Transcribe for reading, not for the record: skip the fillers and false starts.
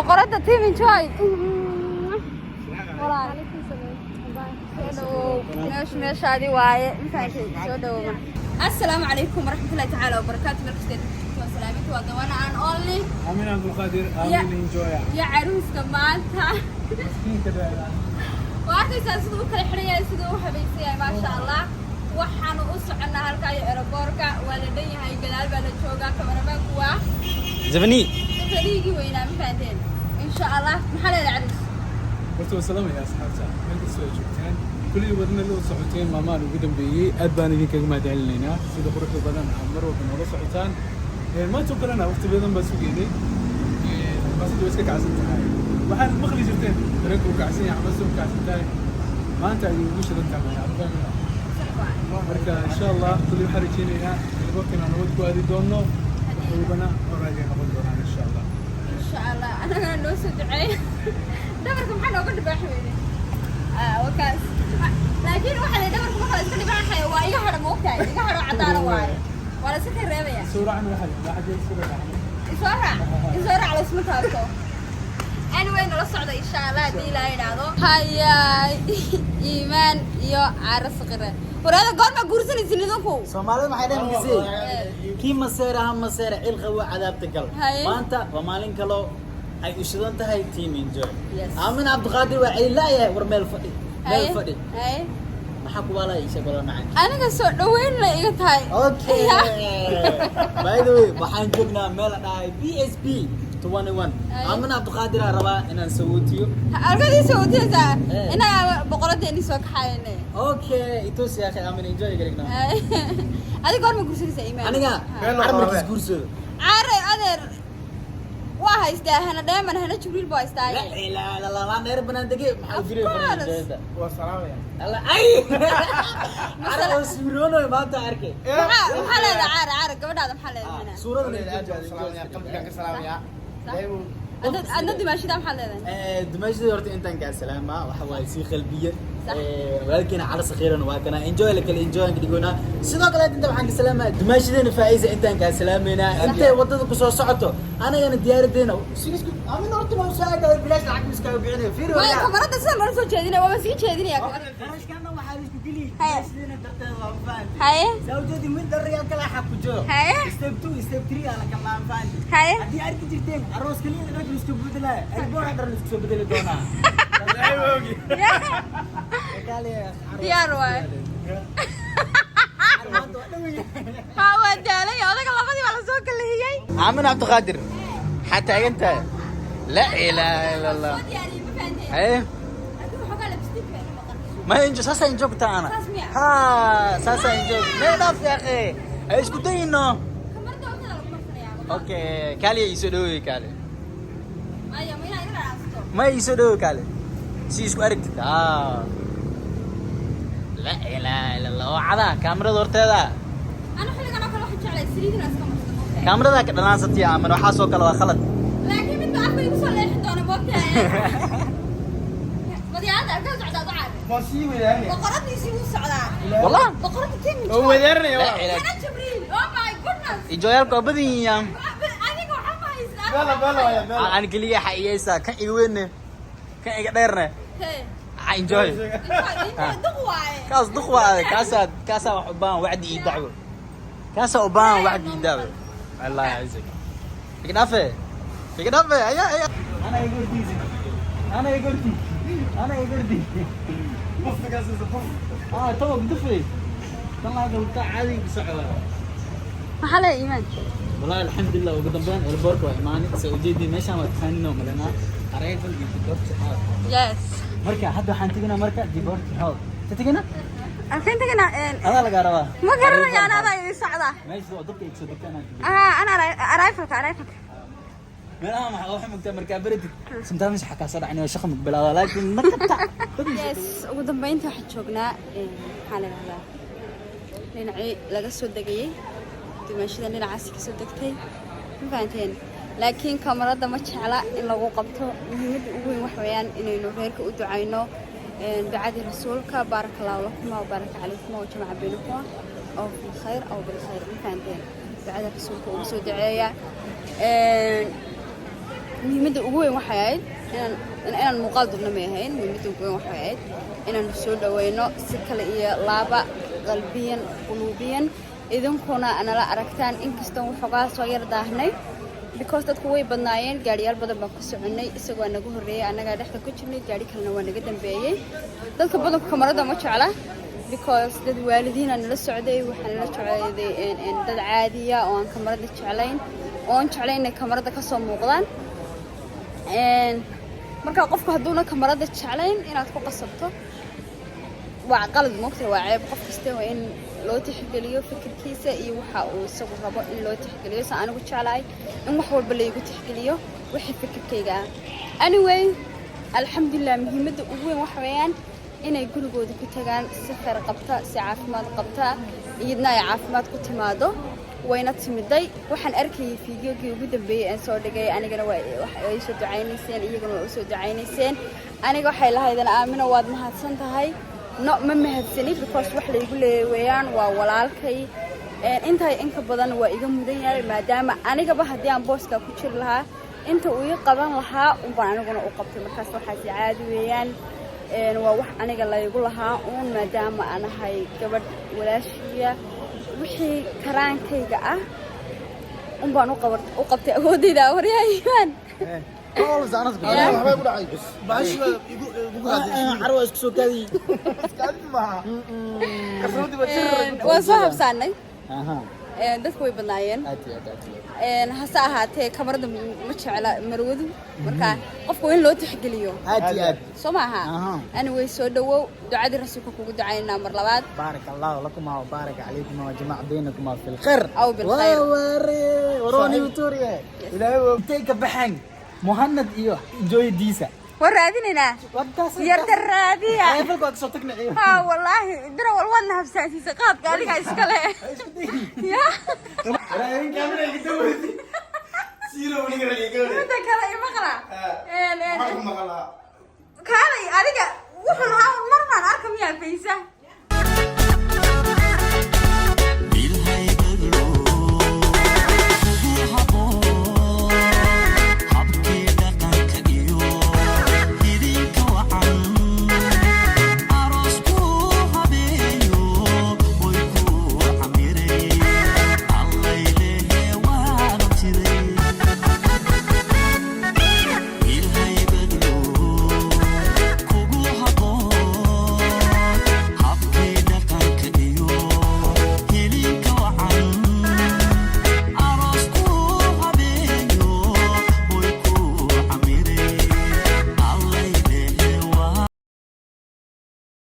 Boqoradda Team Enjoy. Walaal, soo dhawow. Meesha meeshaadi waaye, intaanka soo dhawow. Assalaamu calaykum waraxmatullahi tacaala wabarakaatu. Meel kasta waa salaaminta, waa the one and only. Amin Abdulqaadir. Ya. Amin Enjoy. Iyo caruuska maanta. Miskiinka dheer. Waa arkaysaa siduu u kala xidhan yahay, siduu u habaysan yahay, maasha Allah. Waxaanu u soconnaa halkaa iyo airportka. Waa la dhan yahay, gadaal baa la joogaa. Kamaramaanku waa Zabani. Safariigii weynaa, ma fahanteen? Insha Allah, maxaa leedahay, caruus? Horta waa salaamaya asxaabta meel kastoo ay joogtaan. Kulli wadna loo socoteen maalmahan ugu dambeeyey, aad baan idinkaga mahadcelinaynaa sida quruxda badan aad mar walba noola socotaan. Maanta oo kalena waqti badan baa sugeynay. Xamaasadu way iska kacsan tahay. Waxaad maqli jirteen dareenku uu kacsan yahay, xamaasadu u kacsan tahay. Maanta ayay ugu shidan tahay. Marka insha Allah kulli waxaan rajeynayaa airportka inaan nabad ku aadi doono, wax walbana horaagay noqon doonaan insha Allah. Insha Allah, anagana noo soo duceey. Dhabarka maxaa nooga dhibaax weyne wakaas, laakiin waxa la dhabarka marka la iska dhibaaxayo waa iga hadho, moogtahay, iga hadho cadaana waaye, waa la iska kay reebaya. Soo raacna, waxaa la xagee soo raacna? Isoo raac, isoo raac, laysma taabto. Anyway, nala socda insha Allah haddii ilaaha idhaahdo. Hayaay, Iimaan iyo Caaro Saqire, wareeda, goorma guursanaysin idinku? Soomaalida maxay dhahan kisay? Kii maseera ha maseera, cil qabo cadaabta gal. Haye. Maanta waa maalin kaloo ay u shidan tahay Team Enjoy. Yes. Aamin Cabdiqaadir waa cilaayahay. War meel fadhi. Meel Haye. fadhi. Haye. Maxaa ku waalaya isha gola macaan? Aniga soo dhaweyn la iga tahay. Okay. By the way, waxaan joognaa meel la dhahay BSP 21. Haye. Aamin Cabdiqaadir aan rabaa inaan sawootiyo. Alkadii soo wadaysaa? Eh. Inaga boqoradeeni soo kaxayne. Okay, itusi ya akhi, Aamin Enjoy galigna. Adiga goorma guursanaysaa, Iimaan? Aniga Ha. armarkiis guursado. Caare, adeer waa haystaa, Hana Dheeman, Hana Jibriil buu haystaa. La ilaaha illa Allah, laan dheer banaan dege maxaa u Of jiray? course. Waa salaamaya. Alla ay! Cara oo suuroonayo maanta arkay. Maxaa leedahay, Caare? Caare, gabadhaada maxaa leedahay, Hana? Suuradana. Aad baan u salaamaya, qalbigaan ka salaamaya. Adna dimaashida maxaa leedahay? Dimaashadii horta intaan kaa salaamaa, waxa waaye sii qalbiyan. Sax. Walaalkeena Cali Sakhiiran waa kana enjoy la kala enjoy aan ka dhigoonaa. Sidoo kale inta waxaan ka salaamaa dimaashadeena Faa'iisa, intaan kaa salaameynaa. Intay wadada kusoo socoto anagana diyaaradeena sigisku amin horta ma soo aagayo, bilaash lacag miskaaga bixinayo fiiri. Maya. Walaa. Kamarada sida nala soo jeedinaya, waaba sii jeedinaya kamarada. Qarashkaana waxaa la isku geliyey Haye. dimaashadeena darteeda, waa fahanti. Haye. Zawjadii mid dharriyaal kala xaq ku jiro. Haye. Step 2, step 3 aa la kala fahanti. Haye. Haddii arki jirteen aroos kaliya dhar la isku bedelaayo, airport dhar la isku soo bedeli doonaa. Diyaar waay. Ha, waa daalay odaga, labadii baa lasoo kalihiyey. Aamin Cabdiqaadir, maxaa taagan tahay? La ilaaha illa Allah. Soo diyaariyey, ma fahanteen? Haye. Laakiin waxoogaa lipstick baa iga maqan. Ma enjoy, saasaa enjoy ku tahay ana. Saas miya? Ha, saasaa enjoy. Nee dhaaf ya akhi, ay isku dayno. Kamarada horteeda lagu marsanayaa. Okay, kaaliya iisoo dhaweey, kaale. Maya, ma inaa iga dhacaasto? Ma iisoo dhaweey, kaale, si isku aragtid. Ha, la ilaaha illa Allah, oo cadaa kaamirada horteeda. Ana xilligan oo kale waxaan jeclay saliid inaan iska marsado, moogtahay? Kaamirada ka dhalaansatay Aamin, waxaasoo kale waa khalad. Laakiin mid baa afka igu soo leexin doona, moogtahay? Madiyaada halkaa socdaa, ducaad. Waa sii wadaanaya. Boqoradiisii wuu socdaa. Wallah. Boqorada Team Oo Enjoy. wadaanaya. La Waa. ilaaha. Hana Jibriil, oh my goodness. Enjoyalka waa badan yihiin. Adiga waxaa ma haystaa. Bela bela waya bela. Aan keliya xayeysaa kan iga weyne, kan iga dheerne. Hey. Ah, enjoy. Enjoy, duq waaye. Kaas duq waa, kaasaa wax u baahan wacdi iyo dacwo, kaasaa u baahan wacdi iyo dacwo. Allah yacizak, iga dhaafe, iga dhaafe. Aya aya, ana iga hortiisi, ana iga hortiisi, ana iga hortiisi. Ah, tawa gudufay tan laaga wata caadi ku socda. Maxaa leeyahay, Iimaan? Wallahi alxamdulilah, ugu dambeyn airportka waa imaanay. Soo ujeedii meeshaan waa taqaaninoo malanaa, arrival iyo departure hall. Yes. Marka hadda waxaan teginaa marka departure hall ta tegina. Halkeen teginaa? Adaa lagaa rabaa. Ma garanayo, ana adaa ii socda. Meesha oo dadka ay kasoo degtaan aan tegin. Ah, ana arrivalka, arrivalka. Meelaha maxaa waxa mugtaa markaa baratid, sometimes waxaa kaa soo dhacnay shaqa mugbilaada, laakiin marka Yes, ugu dambeyntii waxaan joognaa, maxaa la yidhahdaa, dhinacii laga soo degayey. Dimaashada dhinacaasi kasoo degtay, ma fahanteen? Laakiin kamarada ma jecla in lagu qabto. Muhiimadda ugu weyn wax weeyaan inaynu reerka u ducayno. Ducadii rasuulka: baaraka allahu lakuma wabaaraka calaykuma wajamaca baynakuma aw fi lkhayr aw bilkhayr. Ma fahanteen? Ducada rasuulka ugu soo duceeya. Muhiimadda ugu weyn waxay ahayd inaan muuqaal dubna may ahayn. Muhiimadda ugu weyn waxay ahayd inaan soo dhaweyno si kale iyo laaba, qalbiyan, quluubiyan, idinkuna nala aragtaan, inkastoo waxoogaa soo yar daahnay because dadku way badnaayeen. Gaariyaal badan baan ku soconay. Isagoo naga horreeyay, annagaa dhexda ku jirnay, gaari kalena waa naga dambeeyey. Dadka badanku kamarada ma jecla because dad waalidiina nala socday, waxaa nala socday dad caadiya oo aan kamarada jeclayn, oo aan jeclayn inay kamarada kasoo muuqdaan. Marka qofku hadduuna kamarada jeclayn, inaad ku qasabto waa qalad, moogta, waa ceeb. Qof kasta waa in loo tixgeliyo fikirkiisa iyo waxa uu isagu rabo in loo tixgeliyo. Sa anigu jeclahay in wax walba laygu tixgeliyo wixii fikirkayga ah. Anyway, alxamdulilah, muhiimadda ugu weyn waxa weeyaan inay gurigooda ku tagaan si khayr qabta, si caafimaad qabta, iyadna ay caafimaad ku timaado. Wayna timiday. Waxaan arkayay fiidiyoogii ugu dambeeyey aan soo dhigay. Anigana waa ay soo ducaynayseen, iyaguna waa usoo ducaynayseen. Aniga waxay lahaydeen, "Aamino, waad mahadsan tahay." No, ma mahadsani because wax laygu leeyay weeyaan, waa walaalkay. Intaa inka badan waa iga mudan yahay, maadaama anigaba haddii aan booska ku jiri lahaa, inta uu ii qaban lahaa unbaan aniguna u qabtay. Markaas waxaasi caadi weeyaan. Waa wax aniga laygu lahaa uun, maadaama aan ahay gabadh walaashiya, wixii karaankayga ah unbaan u qabtay, awoodayda waryaayaan. Waxbay ku dhacay bahashi baa igu Carwa isku soo kaadiy. Waan soo habsaanay. Dadku way badnaayeen. Aad iyo aad, aad iyo aad. Hase ahaatee, kamarada ma jecla marwadu. Marka qofka waa in loo tixgeliyo. Aad iyo aad. Soo maaha? Aha. Anyway, soo dhawow. Ducadii rasuulka kugu ducaynaa mar labaad. بارك الله لكما وبارك عليكما وجمع بينكما في الخير. أو بالخير. ووري وروني وتوري. Ilaahay waa Intay ka baxeen Muhammad iyo jooyadiisa? Waan raadinaynaa. Yarda raadiya. Falka waa kasoo tagnay. Ha, wallaahi dirawal, waadna habsaansiisay. Qaadka adiga iskale ya. Midda kale imaqla. Maxaa ku maqlaa? Kaalay adiga, wuxuu lahaa mar baan arka miyaa faysa.